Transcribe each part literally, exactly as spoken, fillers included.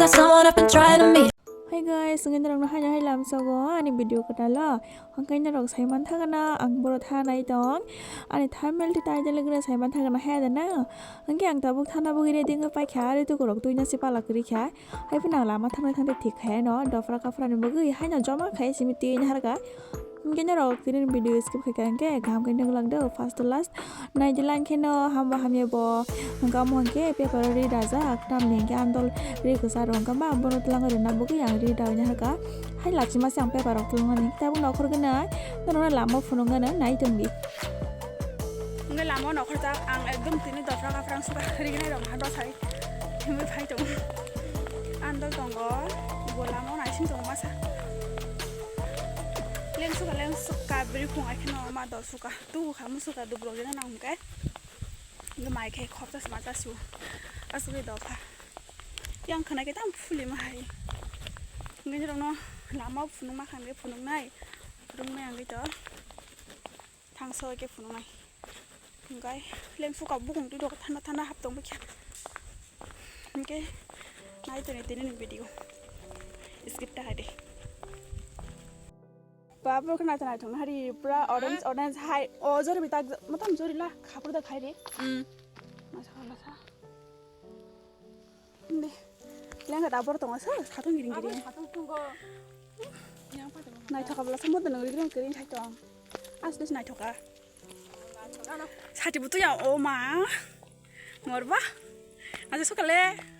Someone I've been trying to meet. Hey guys, wngkhe norokno haino hai lamsogo ani video kwtalo. Hwnkhe norok saiman thangana ang boro thanai tong. Ani thumbnail tei title wngkhe saiman thangana hai adana. Hwnkhe ang tabuk thana bagwi ready wngwi paikha, ari tukurok twino se pala kwrwi kha. Hai phano ang lama thangnai thangwi thik khai ano, dopra kaprani bagwi haino joma khai simi twi naharkha. Hwnkhe norok tini video skip khai kha hwnkhe kaham khe nuklang do first to last. Naidi lang kheno hamba hamya bo hwnkhe amo hwnkhe paper o ri dajak, tamni hwnkhe andol ri kwcharo hwnkhe ba bono twlang rwna bagwi ang ri dawina hakha. Hai lachima se ang paper rok twlangmani tabuk nokhor gwnang norokno lama phunukgano nai tongdi. Hwnkhe lama o nokhorjak ang ekdom tini dopra kaprang suka rignai rok ma dosai himwi phai tongo. Andol tongo bo lama o naising tongo masa. Lengsuka lengsuka biri phung ai kheno ma dol suka. Tubu kha musuka dubro gena nang hwnkhe. Hwnkhe mai khe khopsa sma chasiu. Asugwi dopha. Yang khwna khe tamo phuli ma hai. Hwnkhe norokno lama o phunukma kha hwnkhe phunuknai. Phunuknai hwnkhe to thangsa khe phunuknai. Hwnkhe lengsuka bukung twi rok thanda thanda hap tong bwkha. Hwnkhe nai toni tini ni video. Skip ta hai de. Babo khna ta naithok na hari pura orange orange hai o jori bi tak matam jori la khapur da khai re. Mm. Masa khala sa. Inde. Lenga da bor tongo sa satung giring giring. Naithok abla sa modo nang giring giring khai tong. As des naithok a. Sati butu ya o ma. Morba. Aja sokale.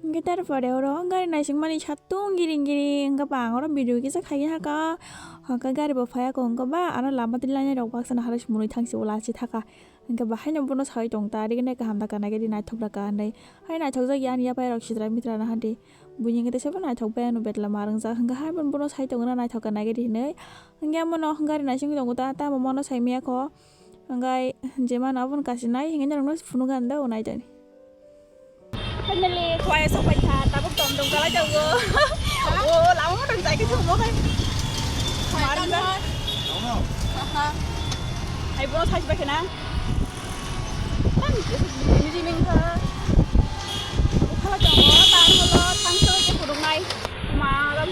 Hwnkhe tarpore oro gari naisingmani satung giring giring, hwnkhe ba ang oro video kisa khai haka, hwnkhe gari bo phai ako, hwnkhe ba ano lama twi lainai rok baksa no haroi sumui thangsi o lachi thaka, hwnkhe ba haino bono saui tong ta, riknai kaham da kanai gari naithok da kanai, hai naithok jak ya ani yapai rok sitra mitra no hadi, buini hwnkhe teisa bo naithok bai ano betla ma rwngjak, hwnkhe hai bono sai tongo na naithok kanai gari hinui, hwnkhe amo no gari naising tongo ta, tamo mano sai maya kho. Hwnkhe jemano abono kasinai hwnkhe norokno phunukgwi ang da o naitani. Finally, khwlai sok pai kha, tabuk tom tom kalai tongo. O, lama motong jai khe thwngmo khai. Khwlai tamo. Aha. Hai bono sai pai khna. Tang, ini jiming kha. Bukhala tongo, tang holo, tang soi khe phunuknai. Ma, lam,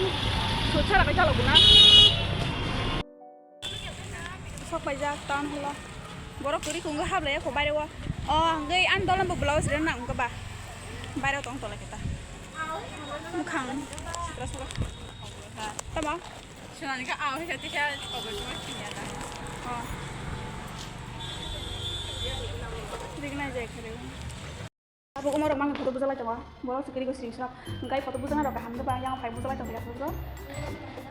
sut sara kai chalok na. Sok paijak town holo. Borok kwrwi kungwi hablai kho baire o. O hwnkhe ani dolan bo blouse rw nang wngkha ba. Baire o tong tole khe ta. Mukhang. Sitra sura. Tamo? Swnani kha ang khe tisa kobor khe ma khinya ta. O. Rignai jai khe. Abo umarok mangni photo bujalai tongo. Borok se kwrwi bo sring srok. Hwnkhe photo bujaknai rok kaham khe ba yang phai bujalai tongkha ya photo.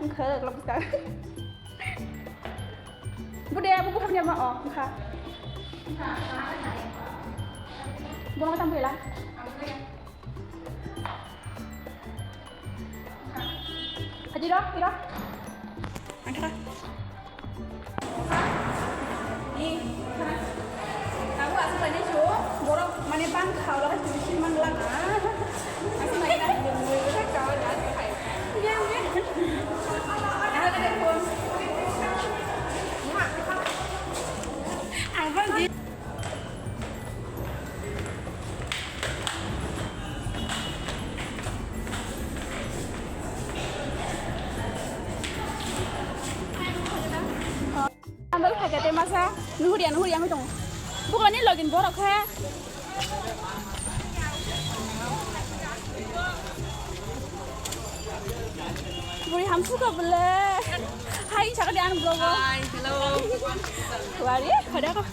Wngkha ulo bwskang. Bude abo bukhak ni abo o wngkha. Bono tang bela. Hadi ro, iro. Angkha. Ni, khana. Tabu asuk lainai su, borok mane bang kha, oro hai twi sin mang lang. Asuk lainai, mui mui kha, kha, kha, kha. Ang bang di. Andal khaikha tei masa nuhuriya nuhuriya wngwi tongo. Bukurani login borok khe. Buri hamsukha bwle. Hai, sakadi ani vlog o. Hi, hello. Wari, hada ko.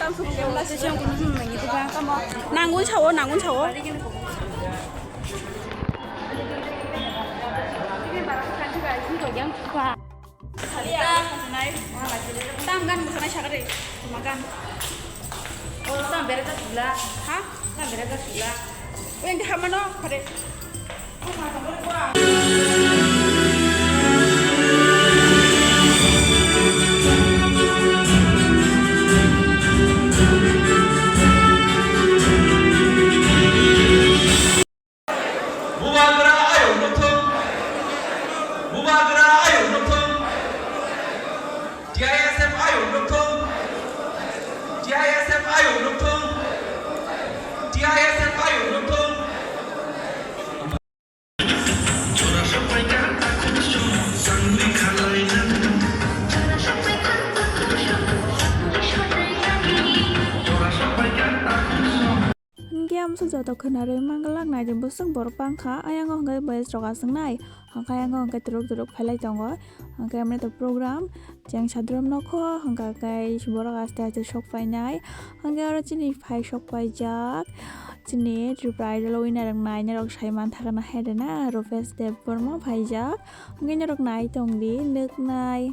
Tam suku ke wala sisi yang kunu hmm, gitu kan. Tamo. Nangun sawo, nangun sawo. Tam gan musanai sakade, magan. Oh, tam bereta sula. Ha? Tam bereta sula. Yang di hamano kade. Bubagra ayuk nukthung. Bubagra ayuk nukthung. T I S F ayuk nukthung. T I S F ayuk nukthung. T I S F ayuk nukthung. Tamsa joto khwnarwi manglak naidi bwswk borok bangkha, ayang o hwnkhe boys rok aswk nai, hwnkhe ayang o hwnkhe twrwk twrwk phailai tongo, hwnkhe amne to program cheng sadrom nokho, hwnkhe khe borok aste aste sok painai, hwnkhe oro chini phai sok paijak, chini Tripura Idol winner rok naina rok sai mantha kana hai rwna Rupesh Debbarma phaijak, hwnkhe norok nai tongdi, nuknai.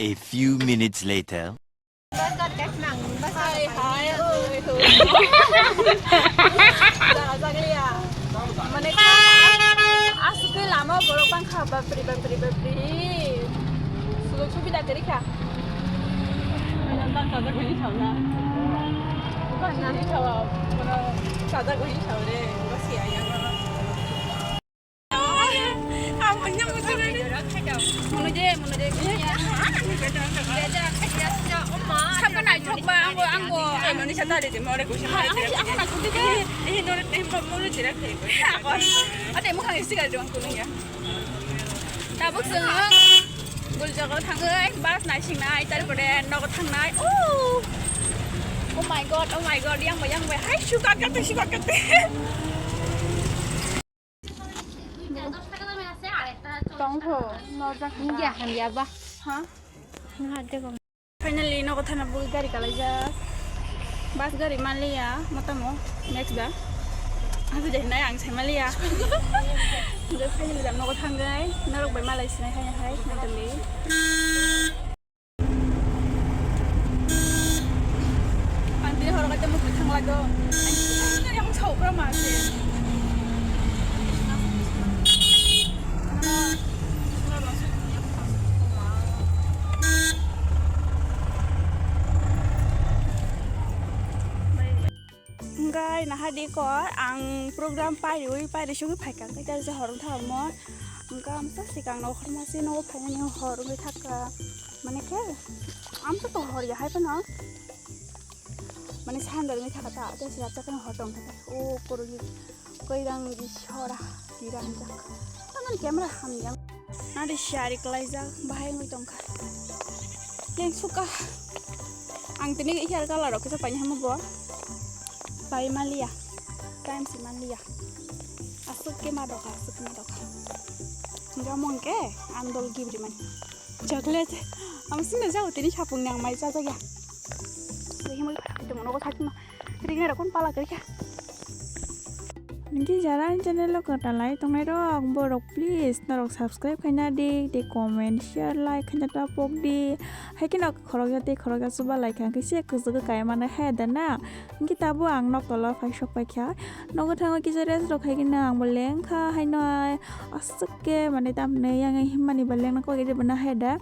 A few minutes later. Hai, hai, oi, oi. Jaga jaglia. Mane, aswk khe lama borok bangkha, bapri, bapri, bapri. Sujog subida kwrwi kha. Bangkha jagwi thauna. Bangkha jagwi thawa, bono sajagwi thaure, bosi ayang. Ang punya musuh ni. Munu je, munu je. Sabo naithok ba, angbo, angbo. Ang noni sa tari de, more kusi. Ang, ang, ang na kundi de. Eh, nore, eh, mo-, munu jirak de. Ako. Ate mo khang isi kali dong kuno ya. Tabuk sung. Gul jago thangai, bus naising nai, tarpore nogo thangnai. Oh. Oh my God, oh my God, yang ba, yang ba. Hai, suka kate, suka kate. Tongtho, norjak. Hinja hamya ba. Ha? Naha dego. Finally, nogo thana bui gari kalaijak. Bus gari manliya, motamo, next ba. Aku jadi nai ang sai manliya. Finally, jam nogo thanggai, norok bai malai sinai hai hai, motami. Ang tini horo kaisa muchung thang lago. Ang tini yang saupra ma se. Hingkai naha di ko ang program pairiwi pairi sugwi phaikha, hingkai terse horong thangmo. Hingka amsa sikang no horma si no phainani hor wngwi thakha. Mane khe amsa to hor ya hai phano. Mane sandal wngwi thakha ta, tei se yapsa khe hor tong thakha. O koroi koirang di sora di rangjak. Tamani camera hamya. Nadi shari klaijak bahai wngwi tongkha. Yang suka. Ang tini hair color rok kisa paini hamo bo. Pai malia. Time si malia. Asuk ke ma doka, asuk ke ma doka. Gamong ke andol gibri mani. Chocolate. Ang sini jauh tini sapung nang mai jajak ya. Lagi mau itu mau nogo sakno. Ring ada kun pala kerja. Hwnkhe jara ani channel o kwtalai tongnai rok, borok please norok subscribe khaina di, tei comment, share, like khaina ta pok di. Haikhe no khorokya tei khorokya chuba lai kha, hwnkhe se kwchwgwi kaya mano hai da na. Hwnkhe tabuk ang nok tola phai sok paikha. Nogo thango kisa rest rok khaikhe no ang bo lengkha haino hai aswk khe, mane tamni yang himmani bo lengna kok iri bo na hai da.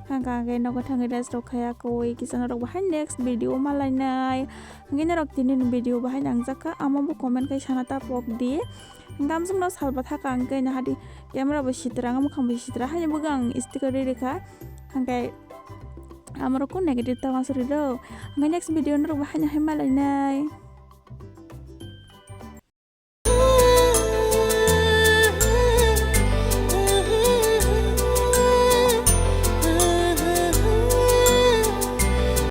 Hwnkhe nogo thangwi rest rok khaiya koi kisa norok bo hai next video malainai. Hwnkhe norok tini ni video bahai nangjakha, amo bo comment khai sana ta pok di. Hwnkhe amsukno salba thaka hwnkhe nahadi camera bo sitra, ang mukhang bo sitra, haini bagwi ang sticker ri rikha. Hwnkhe amorok ko negative ta uansuk riro. Hwnkhe next video norok bahai nahai malainai.